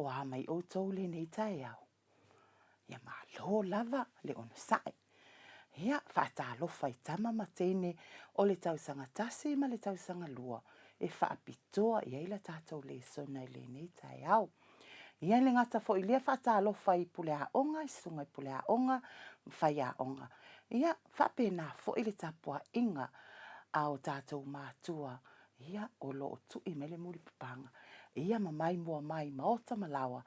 O a mai outou lenei taeao? Ia malo lava le onosai. Ia, faatalofa i tama ma teine o le tausaga tasi ma le tausaga lua e faapitoa i ai la tatou lesona i lenei taeao. Ia, e le gata foi i lea faatalofa i puleaoga, i susuga i puleaoga ma faiaoga. Ia, faapena foi le tapuaiga a o tatou matua Ia, o lo o tui mai le mulipapaga, ia ma maimoa mai maota ma laoa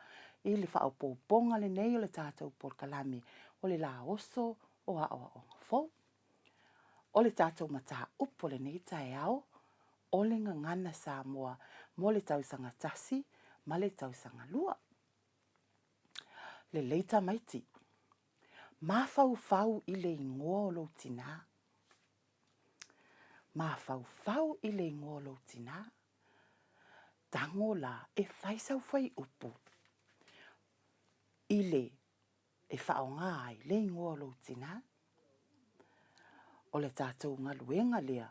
i le faaopoopoga lenei o le tatou polokalame o le Laoso o Aoaoga Fou. O le tatou mataupu o lenei taeao, o le Gagana Samoa mo le tausaga tasi ma le tausaga lua. Lelei tamaiti, mafaufau i le igoa o lou tinā. Mafaufau i le igoa o lou tinā. Tago la e fai sau fuaiupu i le e faaaoga ai le igoa o lou tinā. O le tatou galuega lea,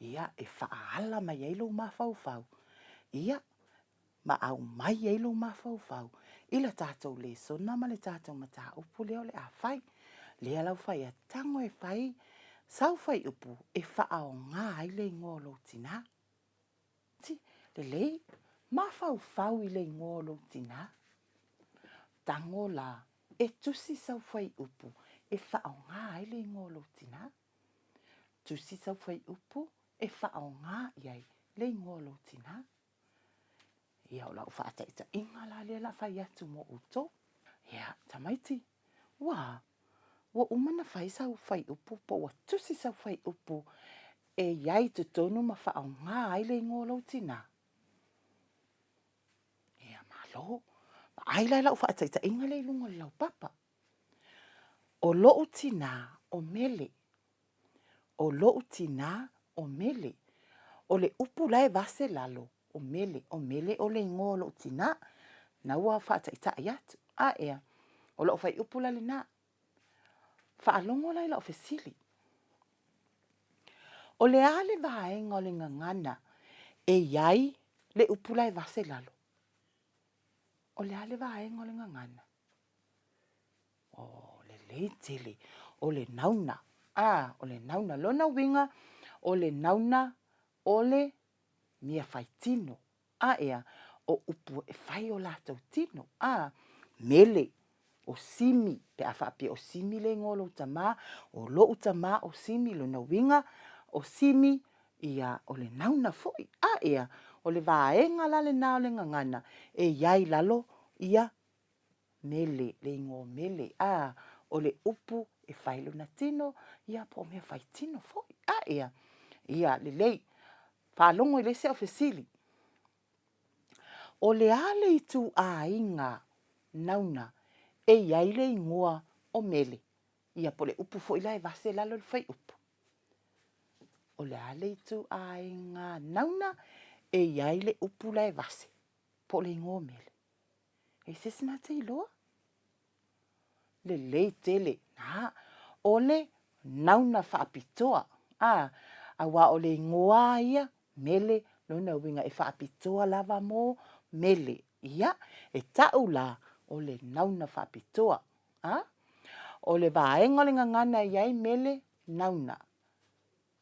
ia, e faaala mai ai lou mafaufau, ia, ma aumai ai lou mafaufau i le tatou lesona ma le tatou mataupu lea o le a fai. Lea la ua fai atu, tago e fai sau fuaiupu e faaaoga ai le igoa o lou tinā. Ti, lelei, mafaufau i le igoa o lou tinā. Tago la e tusi sau fuaiupu e faaaoga ai le igoa o lou tinā. Tusi sau fuaiupu e faaaoga i ai le igoa o lou tinā. Ia, o lau faataitaiga la lea la fai atu mo outou. Ia, tamaiti, ua, ua uma na fai sau fuaiupu po ua tusi sau fuaiupu e i ai i totonu ma faaaoga ai le igoa o lou tinā? Ia, malo. Vaai la i lau faataitaiga lea i luga o le laupapa. O lou tinā o Mele. O lou tinā o Mele. O le upu la e vase lalo, o Mele. O Mele o le igoa o lou tinā. Na ua faataitai atu. A ea, o lau fuaiupu la lena. Faalogo la i lau fesili. O le a le vaega o le gagana e i ai le upu la e vase lalo? O le a le vaega o le gagana? Oh, lelei tele. O le nauna. Ah, o le nauna. Lona uiga, o le nauna o le mea fai tino. A ea, o upu e fai o latou tino. A, mele, o Simi, pe a faapea o Simi le igoa o lou tamā, o lo'u tamā o Simi, lona uiga, o Simi, ia, o le nauna foi. A ea, o le vaega la lena o le gagana e i ai i lalo ia Mele, le igoa o Mele, a, o le upu e fai lona tino, ia po o mea fai tino foi. A ea, ia, lelei, faalogo i le isi au fesili. O le a le ituaiga nauna e i ai le igoa o Mele? Ia, po o le upu foi la e vase lalo i le fuaiupu. O le a le ituaiga nauna e i ai le upu la e vase, po o le igoa o Mele? E se isi na te iloa? Lelei tele. Na, o le nauna faapitoa. A, aua o le igoa a ia, Mele, lona uiga e faapitoa lava mo Mele. Ia, e ta'u la o le nauna faapitoa. A, o le vaega o le gagana e i ai Mele, nauna.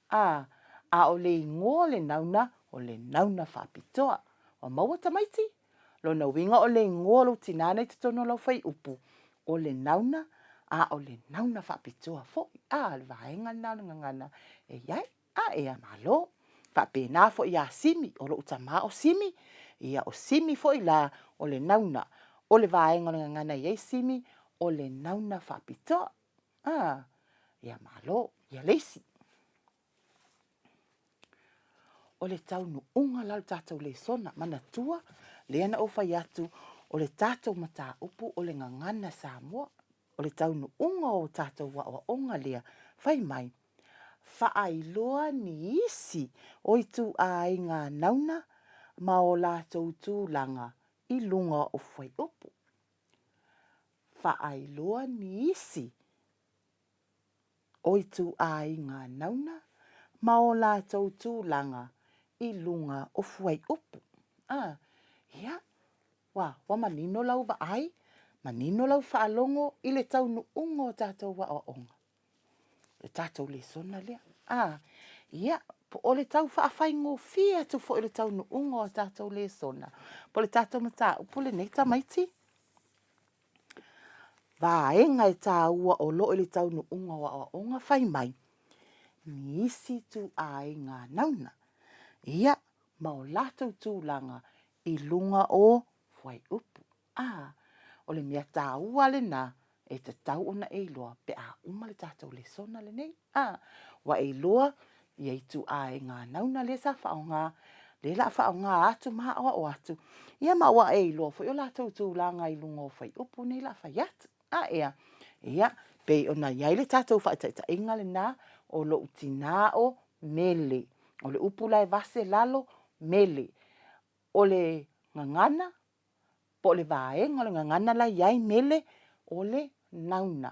A, a o le igoa o le nauna, o le nauna faapitoa. Ua maua tamaiti? Lona uiga o le igoa o lou tinā nei totonu o lau fuaiupu, o le nauna, a o le nauna faapitoa foi. A, o le vaega lena o le gagana e i ai. A, ea, malo. Faapena foi ia Simi, o lou tamā o Simi, ia o Simi foi la o le nauna. O le vaega o le gagana e i ai Simi, o le nauna faapitoa. A, ia malo, ia le isi. O le taunuuga la o le tatou lesona, manatua, lea na ou fai atu, o le tatou mataupu o le gagana Samoa. O le taunuuga o tatou aoaoga lea, fai mai, faailoa ni isi o ituaiga nauna ma o latou tulaga i luga o fuaiupu. Faailoa ni isi o ituaiga nauna ma o latou tulaga i luga o fuaiupu. A, ia, Ua, ua manino lau vaai, manino lau faalogo i le taunuuga o tatou aoaoga. Le tatou lesona lea. A, ia, po o le tau faafaigofie atu foi o le taunuuga o a tatou lesona, po o le tatou mataupu lenei tamaiti, vaega e taua o lo o i le taunuuga o aoaoga fai mai, nisi ituaiga nauna, ia, ma o latou tulaga i luga o fuaiupu. A, o le mea taua lena e tatau ona e iloa pe a uma le tatou lesona lenei. A, ua e iloa ia ituaiga nauna lea sa faaaoga, lea o le a faaaoga atu ma aoao atu, ia ma ua e iloa foi o latou tulaga i luga o fuaiupu nei o le a fai atu. A ea? Ia, pei ona i ai le tatou faataitaiga lena, o lou tina o Mele. O le upu la e vase lalo, mele. O le gagana, po o le vaega o le gagana la e i ai mele, o le nauna.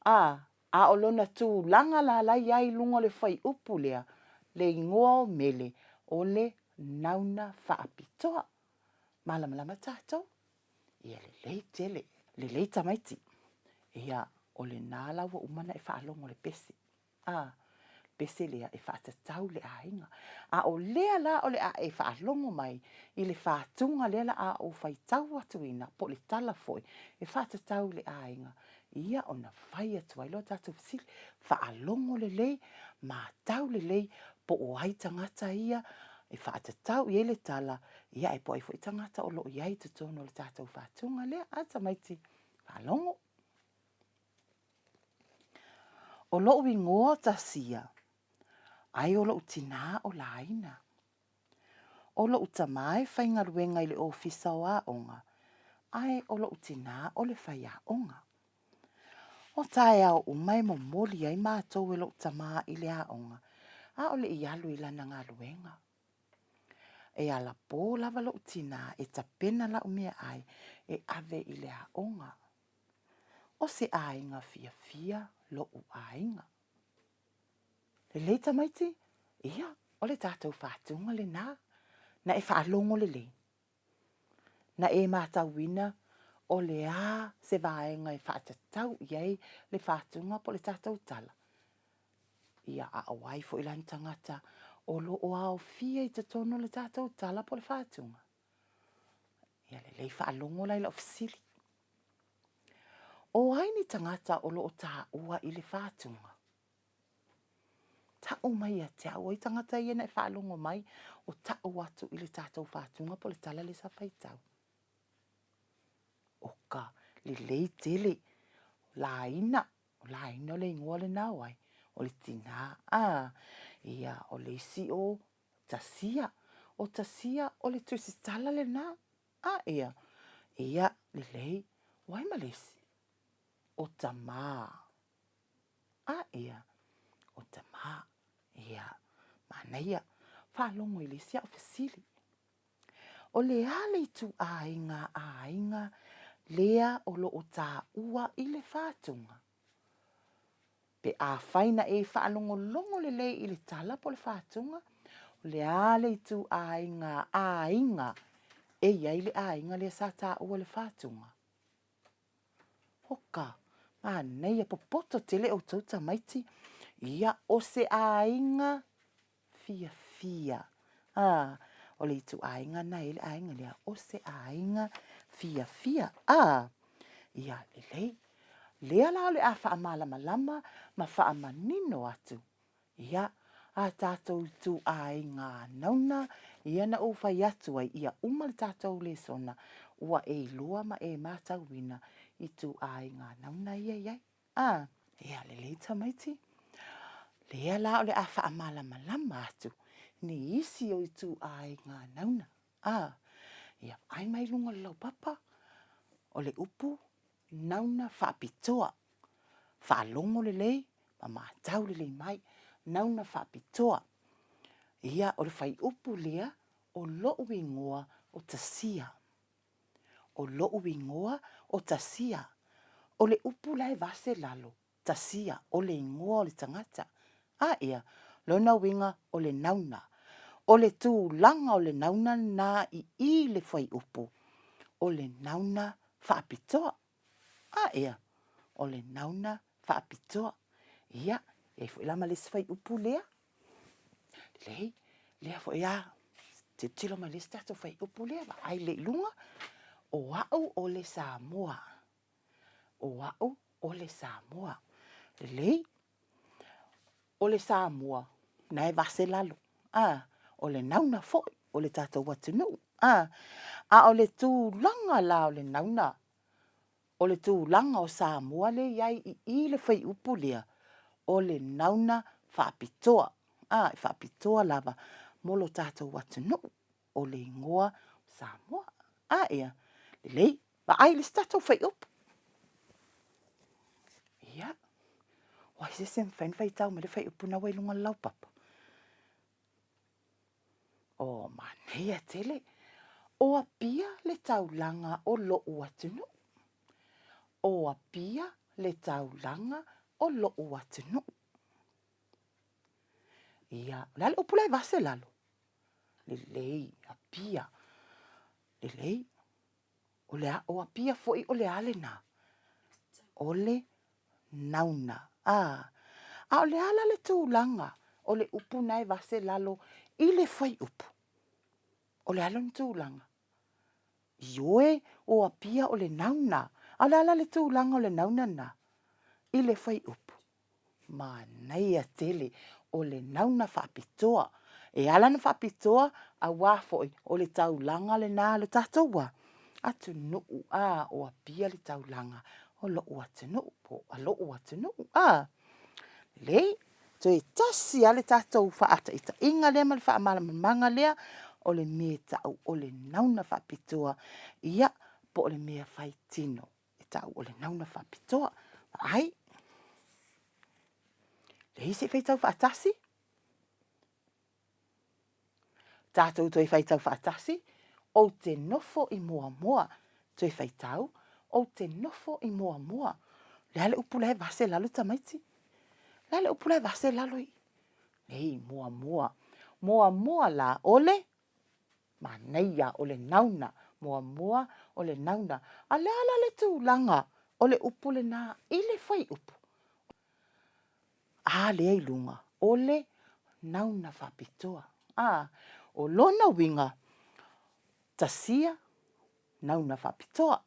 A, a o lona tulaga la la e i ai i luga o le fuaiupu lea, le igoa o mele, o le nauna faapitoa. Malamalama tatou? Ia lelei tele. Lelei tamaiti. Ia, o lena la ua uma ona e faalogo i le pese. A, pese lea e faatatau i le aiga. A o lea la o le a e faalogo mai i le fatuga lea la a ou faitau atuina po o le tala foi e faatatau i le aiga, ia ona fai atu ai lea o tatou fesili. Faalogo lelei, matau lelei po o ai tagata ia e faatatau i ai le tala, ia ae po o ai foi tagata o lo o i ai i totonu o le tatou fatuga lea. A tamaiti, faalogo. O loʻu igoa o Tasia, ai o loʻu tinā o Laina. O loʻu tamā e faigaluega i le ofisa o aoga, ae o loʻu tinā o le faiaoga. O taeao uma e momoli ai matou e loʻu tamā i le aoga, a o le i alu i lana galuega. E alapō lava loʻu tinā e tapena laʻu meaai e ave i le aoga. O se aiga fiafia loʻu aiga. Lelei tamaiti, ia, o le tatou fatuga lena, na e faalogo lelei. Na e matauina o le a se vaega e faatatau i ai le fatuga po o le tatou tala. Ia, a o ai foi la ni tagata o lo o aofia i totonu o le tatou tala po o le fatuga? Ia lelei faalogo la i lau fesili. O ai ni tagata o lo o taua i le fatuga? Tau mai ia te au, o ai tagata ia na e faalogo mai o tau atu i le tatou fatuga po o le tala lea sa faitau? O ka lelei tele, laina, o laina o le igoa lena o ai? O le tinā. A, ia, o le isi o Tasia. O Tasia o le tusitala lena. A ia, ia, lelei, o ai ma le isi? O Tamā. A ia, o Tamā. Ia, manaia. Faalogo i le isi au fesili. O le a le ituaiga aiga lea o lo o taua i le fatuga? Pe afai na e faalogologo lelei i le tala po o le fatuga, o le a le ituaiga aiga e i ai le aiga lea sa taua i le fatuga? Oka, manaia, popoto tele outou tamaiti. Ia, o se aiga fiafia. A, o le ituaiga na e le aiga lea, o se aiga fiafia. A, ia lelei. Lea la o le a faamalamalama ma faamanino atu, ia, a tatou ituaiga nauna, ia na ou fai atu ai, ia uma le tatou lesona, ua e iloa ma e matauina ituaiga nauna ia i ai. A, ia lelei tamaiti. Lea la o le a faamalamalama atu ni isi o ituaiga nauna. A, ia vaai mai luga o le laupapa, o le upu nauna faapitoa. Faalogo lelei ma matau lelei mai, nauna faapitoa. Ia, o le fuaiupu lea o loʻu igoa o Tasia. O loʻu igoa o Tasia. O le upu la e vase lalo, Tasia, o le igoa o le tagata. A ea, lona uiga o le nauna. O le tulaga o le nauna lena i i le fuaiupu. O le nauna faapitoa. A ea, o le nauna faapitoa. Ia, e i ai foi la ma le isi fuaiupu lea. Lelei, lea foi a, tilotilo mai le isi tatou fuaiupu lea, vaai lea i luga, o au o le Samoa. O au o le Samoa. Lelei, o le Samoa, na e vase lalo, a, o le nauna foi o le tatou atunuu, a, a o le tulaga la o le nauna, o le tulaga o Samoa lea e i ai i i le fuaiupu lea, o le nauna faapitoa, a, e faapitoa lava mo lo tatou atunuu, o le igoa Samoa. A ea, lelei, vaai i le isi tatou fuaiupu. Ia, o ai se isi e mafai ona faitau mai le fuaiupu lena ua i luga o le laupapa? Oh, manaia tele. O Apia le taulaga o loʻu atunuu. O Apia le taulaga o loʻu atunuu. Ia, o le a le upu la e vase lalo? Lelei, Apia. Lelei. O le a, o Apia foi o le a lena? O le nauna. A, a o le a la le tulaga o le upu na e vase lalo i le fuaiupu? O le a lona tulaga? Ioe, o Apia o le nauna. A o le a la le tulaga o le nauna lena i le fuaiupu? Manaia tele o le nauna faapitoa. E ala ona faapitoa aua foi o le taulaga lena a lo tatou atunuu, a, o Apia le taulaga o lou atunuu, po o lou atunuu, a. Lelei, toe tasi lava le tatou faataitaiga lea ma le faamalamalamaga lea, o le mea e tau o le nauna faapitoa, ia, po o le mea faitino. E tau o le nauna faapitoa. Vaai. Leai se i faitau faatasi. Tātou toe faitau faatasi, ou te nofo i Moamoa. Toe faitau, ou te nofo i Moamoa. Le a le upu la e vase lalo tamaiti? Le a le upu la e vase lalo i? Nei, Moamoa. Moamoa la o le Manaia o le nauna, muamua o le nauna. A le a la le tulaga o le upu lena i le fuaiupu? A lea i luga, o le nauna faapitoa. A, o lona uiga, tasia, nauna faapitoa.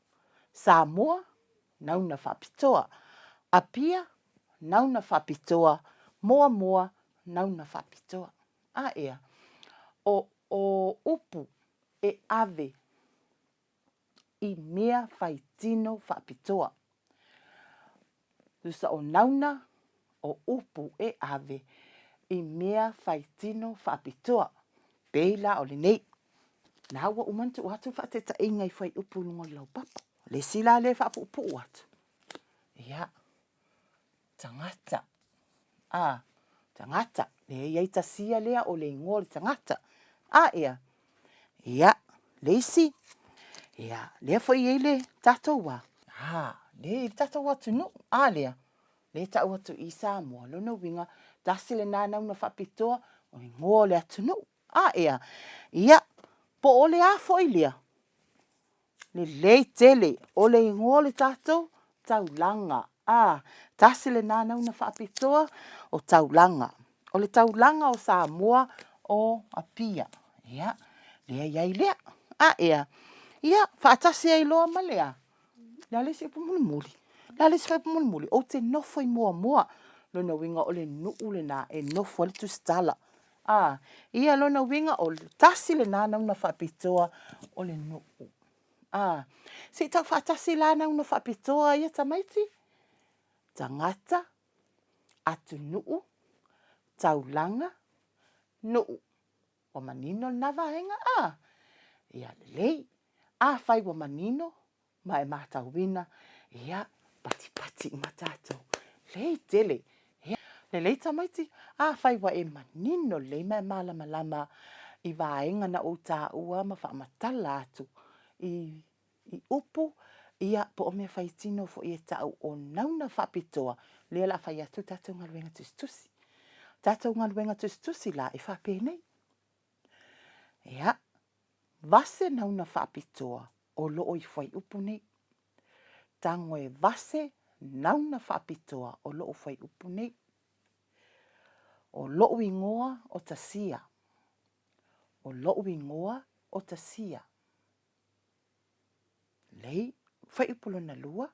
Samoa, nauna faapitoa. Apia, nauna faapitoa. Moamoa, nauna faapitoa. A ea, o o upu e ave i mea whai tino whaapitoa. Tusa o nauna o upu e ave i mea whai tino whaapitoa. Pei la o lenei. Na ua uma ona tuu atu le faataitaiga i fuaiupu i luga o le laupapa. O le isi la lea e faapuupuu atu, ia, tagata. A, tagata. Lea e i ai tasia lea o le igoa o le tagata. A ea, ia, le isi, ia, lea foi e i ai le tatou a. A, lea e i ai le tatou atunuu. A lea, lea e tau atu i Samoa, lona uiga, tasi lena nauna faapitoa o igoa o le atunuu. A ea, ia, po o le a foi lea, lelei tele, o le igoa o le tatou taulaga. A, tasi lena nauna faapitoa o taulaga. O le taulaga o Samoa o Apia. Ia, lea i ai lea. A ea, ia, faatasi ai loa ma le a? Le a le isi upu mulimuli? Le a le isi upu mulimuli? Ou te nofo i Moamoa. Lona uiga o le nuu lena e nofo ai le tusitala. A, ia lona uiga o le tasi lena nauna faapitoa o le nuu. A, se i tau faatasi la nauna faapitoa ia tamaiti? Tagata, atunuu, taulaga, nuu. Ua manino lena vaega? A, ia lelei. Afai ua manino ma e matauina, ia, patipati uma tatou. Lelei tele. Ia, lelei tamaiti, afai ua e manino lelei ma e malamalama i vaega na ou taua ma faamatala atu i i upu, ia, po o mea faitino foi e tau o nauna faapitoa, lea o le a fai atu tatou galuega tusitusi. Tatou galuega tusitusi la e faapenei. Ia, vase nauna faapitoa. O loo i fuaiupu nei. Tago e vase nauna faapitoa o loo fuaiupu nei. O loʻu igoa o Tasia. O loʻu igoa o Tasia. Lei, fuaiupu lona lua,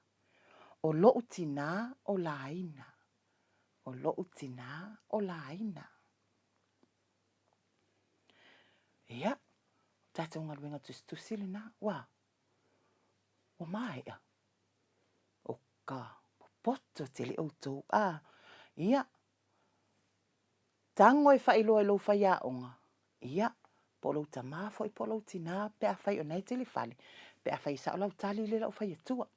o loʻu tinā o Lāina. O loʻu tinā o Lāina. Ia, o tātou galuega tusitusi lena, ua, ua maea. O ka popoto tele ʻoutou, a, ia, tago e faailoa i lou faiaoga, ia, po o lou tamā foi po o lou tinā pe afai o na e tele fale, pe afai e sao lau tali le lau faiatua.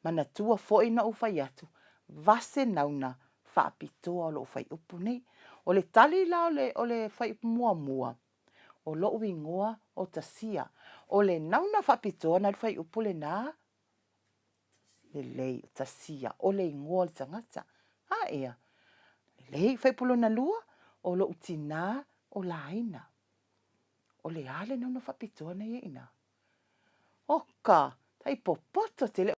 Manatua foi na ou fai atu, vase nauna faapitoa o lou faiupu nei. O le tali la o le, o le faiupu muamua, o lou igoa o Tasia. O le nauna faapitoa na le faiupu lena, lelei, o Tasia, o le igoa o le tagata. A ea, lelei, faiupu lona lua, o lou tinā o Laina. O le a le nauna faapitoa na ia i ina? Oka, tai popoto tele.